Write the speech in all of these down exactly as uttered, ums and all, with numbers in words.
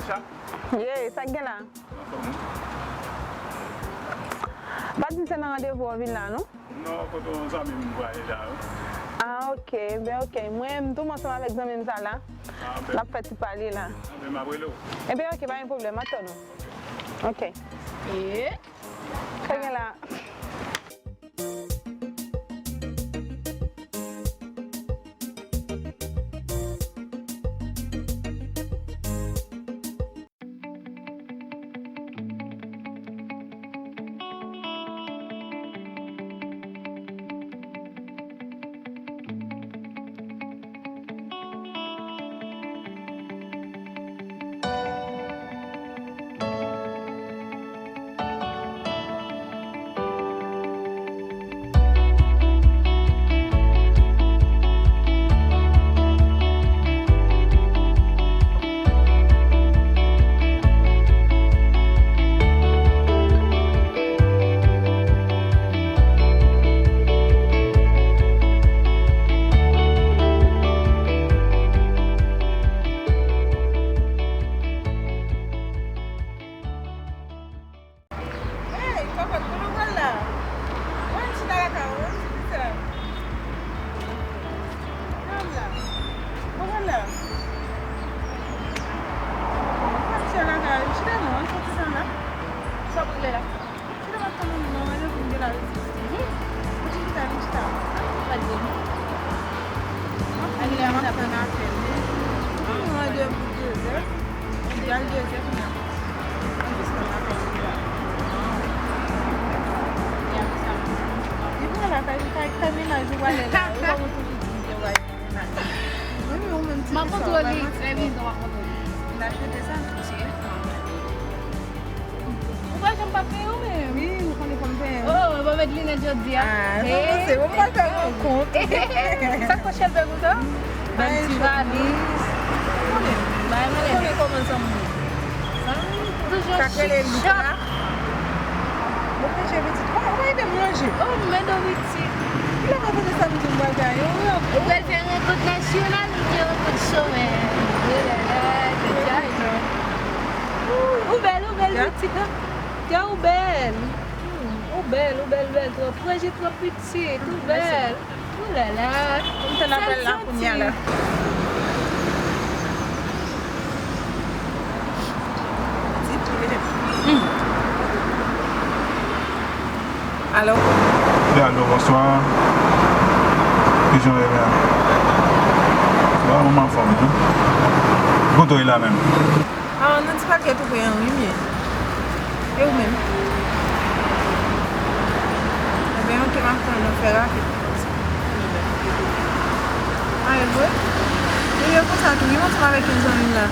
Ye, sa k gen la? Pa di m se nan randevou w vin la, non? Non, kote yon zanmi m prale la, wi. Ah, ok, ben ok. Mwen, m tou ansanm avèk zanmi m sa la. Ah, ben. N ap fè ti pale la. Ah, ben, m ap rele w. Enben, ok, pa gen pwoblèm, m ap tann ou. Ok. E? Sa gen la? Hey, kòkòt, kote w pral la? Mwen, m chita lakay ou, mwen, m chita la. Kòm la. Kòkòt la. Mwen, m chita lakay ou, m chita non, m soti sa la. Sa w pral la? Chita m ap tann ou non, mwen, m gen la resi. Mhm. Ou di chita, vin chita. Sa w pral di? Mwen, m ap tann apèl. Mwen, mwen, de, de zè. Deja de zè kounye a. Li pran la kay, kay, kay mennaj ou pale la. Ou pa mwen toujou di m gen wayè mennaj. Wi, men ou menm ti fi sa, w pa manti non. M ap kontwole li, trè bizon, m ap kontwole li. L ap chante sa, m ti. Ou pa janm pa peye ou menm. Wi, ou konnen fò m peye. Oh, mwen pa met linèt jodi a. Ah, sa panse, mwen pa fè rankont. Sa k fè chèlbè konsa? Bèl ti valiz. Ou konnen. Bay mwen. Ou konnen kòman zanmi. Zanmi, toujou chitchòt. Sa k rele look la. Mwen manje pitit. Ou pa ede m manje. Oh, men do pitit. Kilè w ka pote sa pitit m pral gaye? Ou pral fè rankont nasyonal oubyen rankont chomè? Oh la la, se djay non. Ou bèl, ou bèl pitit. Kè ou bèl. Hmm, ou bèl, ou bèl, bèl twòp. Franje twòp pitit, ou bèl. Ou la la. M tann apèl la kounye a la. Alo? Wi, alo, bonswa. Kijan w ye la? Sa va, mwen anfòm tou. Kote w ye la menm? Ah, nan ti pake tou pre an wi m ye. E ou menm? Enben, ok, m ap tann ou, fè rapid. Ah, e vre? Li ye konsa tou, wi, m ansanm avèk yon zanmi m la.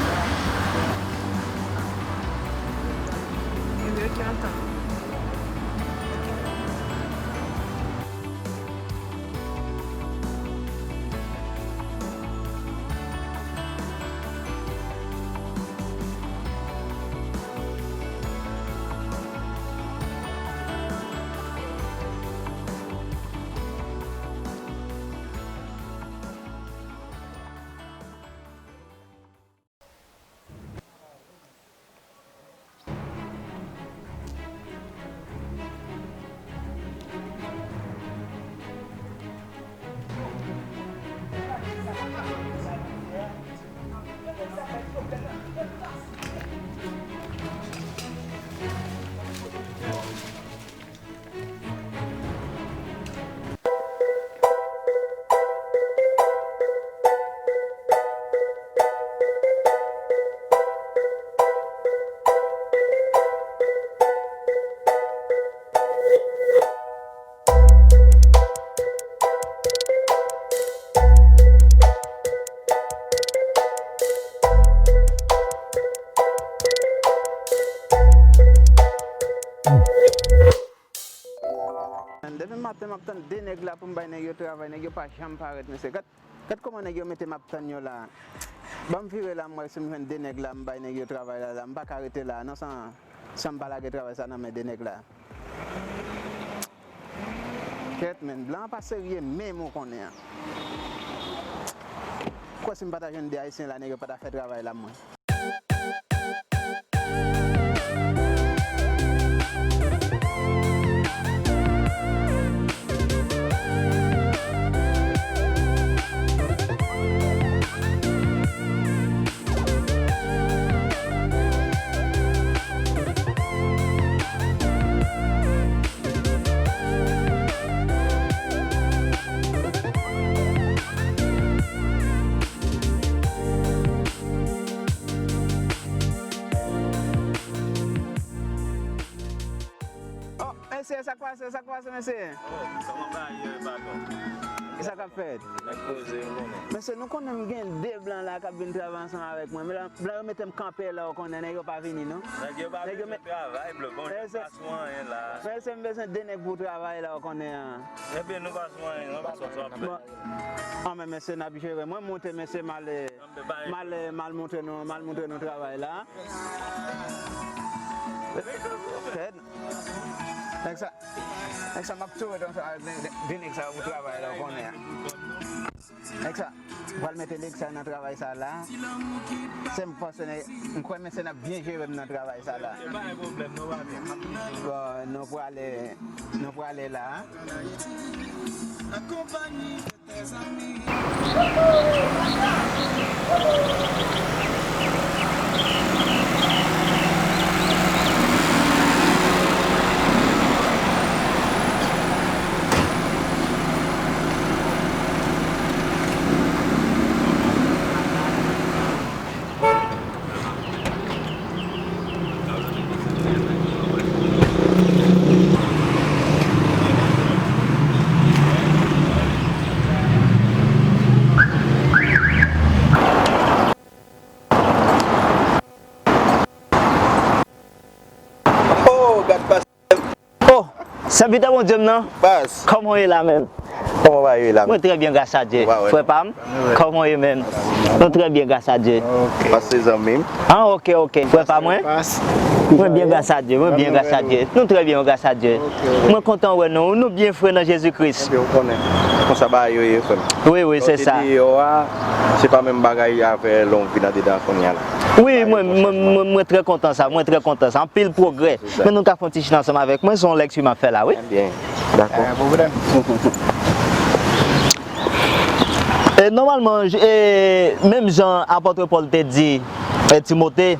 Enben, ok, m ap tann ou. Depi maten m ap tann de nèg la pou m bay nèg yo travay, nèg yo pa janm parèt, mesye. Gad, gad kòman nèg yo mete m ap tann yo la. Ban m vire la, m wè si m jwenn de nèg la, m bay nèg yo travay la, la. M pa ka rete la, non, san, san m pa lage travay sa nan men de nèg la. Kèt, men, blan an pa serye menm, ou konnen an. Kwè si m pa ta jwenn de Ayisyen la, nèg yo pa ta fè travay la, mwen. Mesye, sa k pase, sa k pase, mesye? Oh, kòman bagay yo, patwon? E sa k ap fèt? Nèg poze, ou konnen. Mesye, nou konnen m gen de blan la k ap vin travay ansanm avèk mwen. Men la, blan yo mete m kanpe la, ou konnen, nèg yo pa vini, non. Nèg yo pa bezwen travay, bro. Bon, yo pa sou anyen la. Mesye, m bezwen de nèg pou travay la, ou konnen an. Ebyen, nou pa sou anyen, nou pa sou anyen. Bon. An, men mesye, n ap jere. Mwen monte, mesye, m ale. M al, m al montre nou, m al montre nou travay la. Fèt. Nèg sa, nèg sa, m ap tou ret ansanm avèk de, de, de nèg sa pou travay la, ou konnen an. Nèg sa, m pral mete nèg sa nan travay sa la. Se m panse, m kwè mesye n ap byen jere m nan travay sa la. Bon, nou prale, nou prale la. Oh, gad pastè. Oh, sèvitè Bondye m nan. Baz. Kòman w ye la menm? Kòman w ye la menm? Mwen trè byen, gras a Dye. Frè pa m, kòman w ye menm? Nou trè byen, gras a Dye. Pase zanmi m. Ah, ok, ok. Frè pa mwen. Mwen byen, gras a Dye. Mwen byen, gras a Dye. Nou trè byen, gras a Dye. Mwen kontan wè nou. Nou byen, frè nan Jezi Kris. Ebyen, ou konnen. Konsa bagay yo ye, frè m. Wi, wi, se sa. Lè w te deyò a, se pa menm bagay avè lè w vin andedan kounye a la. Wi, mwen, mwen, mwen, mwen trè kontan sa. Mwen trè kontan sa. Anpil pwogrè. Men nou ka fè yon ti chita ansanm avèk mwen, se yon lèkti m ap fè la, wi. Byen, dakò. E, nòmalman, j-, e, menm jan apòt Pòl te di, e, Timote,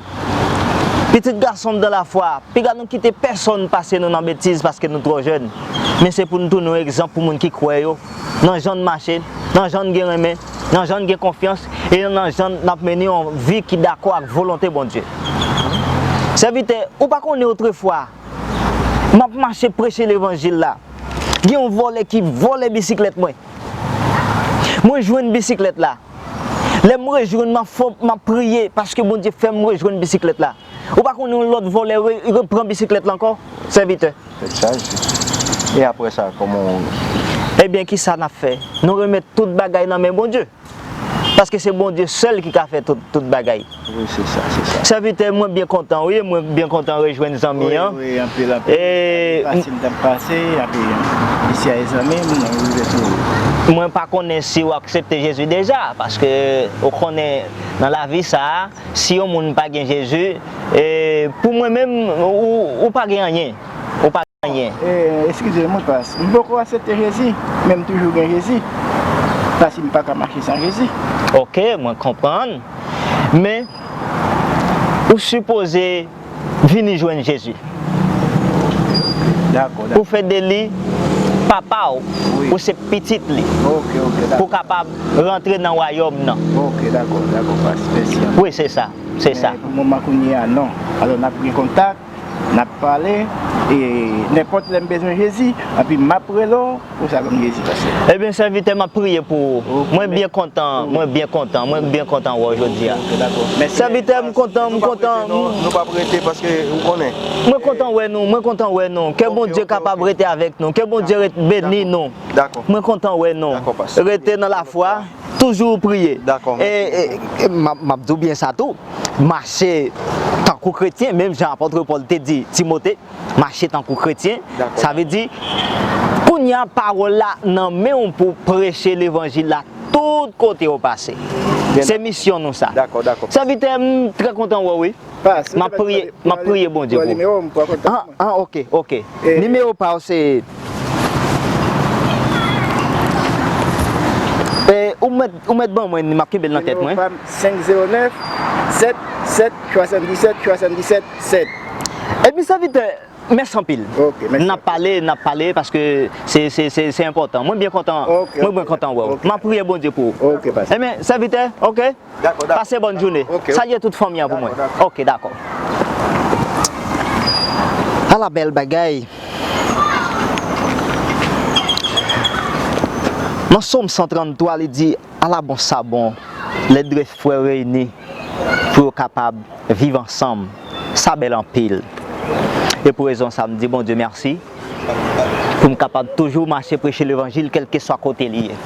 pitit gason m dan lafwa, piga nou kite pèsonn pase nou nan betiz paske nou twò jèn. Men se pou nou tounen yon egzanp pou moun ki kwè yo, nan jan n mache, nan jan n gen renmen, nan jan n gen konfyans, e nan jan n ap mennen yon vi ki dakò ak volonte Bondye. Sèvitè, ou pa konnen otrefwa, m ap mache preche levanjil la. Gen yon vòlè ki vòlè bisiklèt mwen. Mwen jwenn bisiklèt la. Lè m rejwenn, m ap fè, m ap priye paske Bondye fè m rejwenn bisiklèt la. Ou pa konnen yon lòt vòlè re-, repran bisiklèt la ankò, sèvitè? Tèt chaje. E apre sa, kòman w... Ebyen, kisa n ap fè? Nou remèt tout bagay nan men Bondye. Paske se Bondye sèl ki ka fè tout, tout bagay. Wi, se sa, se sa. Sèvitè, mwen byen kontan, wi, mwen byen kontan rejwenn zanmi an. Wi, wi, anpil, anpil. E, fasil m t ap pase, epi, isi a e zanmi m, mwen rive sou ou. Mwen pa konnen si w aksepte Jezi deja, paske ou konnen nan lavi sa a, si yon moun pa gen Jezi, e, pou mwen menm, ou, ou pa gen anyen. Ou pa gen anyen. E, eskize m, wi, pas. M poko aksepte Jezi, men m toujou gen Jezi. Paske m pa ka mache san Jezi. Ok, mwen konprann. Men, ou sipoze vini jwenn Jezi. Dakò, dakò. Ou fè de li papa w, wi, ou se pitit li. Ok, ok, dakò. Pou w kapab rantre nan wayòm nan. Ok, dakò, dakò, pas. Mèsi anpil. Wi, se sa, se sa. Men pou moman kounye a, non. Alò, n ap gen kontak. N ap pale, e nenpòt lè m bezwen Jezi, anpi m ap rele w pou sa ban m Jezi, pastè. Ebyen, sèvitè, m ap priye pou ou. Ok. Mwen byen kontan, mwen byen kontan, mwen byen kontan wè w jodi a. Ok, dakò. Mèsi. Sèvitè, m kontan, m kontan. Nou p ap rete, nou p ap rete paske ou konnen. Mwen kontan wè nou, mwen kontan wè nou. Kè Bondye kapab rete avèk nou, kè Bondye ret-, beni nou. Dakò. Mwen kontan wè nou. Dakò, pastè. Rete nan lafwa. Toujou priye. Dakò, mèsi. E, e, e, m ap, m ap di w byen sa tou. Mache tankou kretyen, menm jan apòt Pòl te di Timote, mache tankou kretyen. Dakò. Sa vle di, kounye a pawòl la nan men w pou preche levanjil la tout kote w pase. Se misyon nou sa. Dakò, dakò. Sèvitè, m trè kontan wè w, wi. M ap priye, m ap priye Bondye pou ou. Ah, ah, ok, ok. Nimewo pa w se, e, ou mèt, ou mèt ban mwen, m ap kenbe l nan tèt mwen. Nimewo pa m, senk zewo nèf, sèt sèt, swasanndisèt, swasanndisèt, sèt. Ebyen, sèvitè, mèsi anpil. Ok, mèsi. N ap pale, n ap pale, paske se, se, se, se enpòtan. Mwen byen kontan, mwen byen kontan wè w. M ap priye Bondye pou ou. Ok, pastè. Ebyen, sèvitè, ok? Dakò, dakò. Pase bòn jounen. Ok, ok. Salye tout fanmi an pou mwen. Dakò, dakò. Ok, dakò. Ala bèl bagay. Nan Sòm san tranntwa, li di, ala bon sa bon, lè de frè reyini pou yo kapab viv ansanm. Sa bèl anpil. E pou rezon sa, m di Bondye mèsi pou m kapab toujou mache preche levanjil kèlkeswa kote li ye.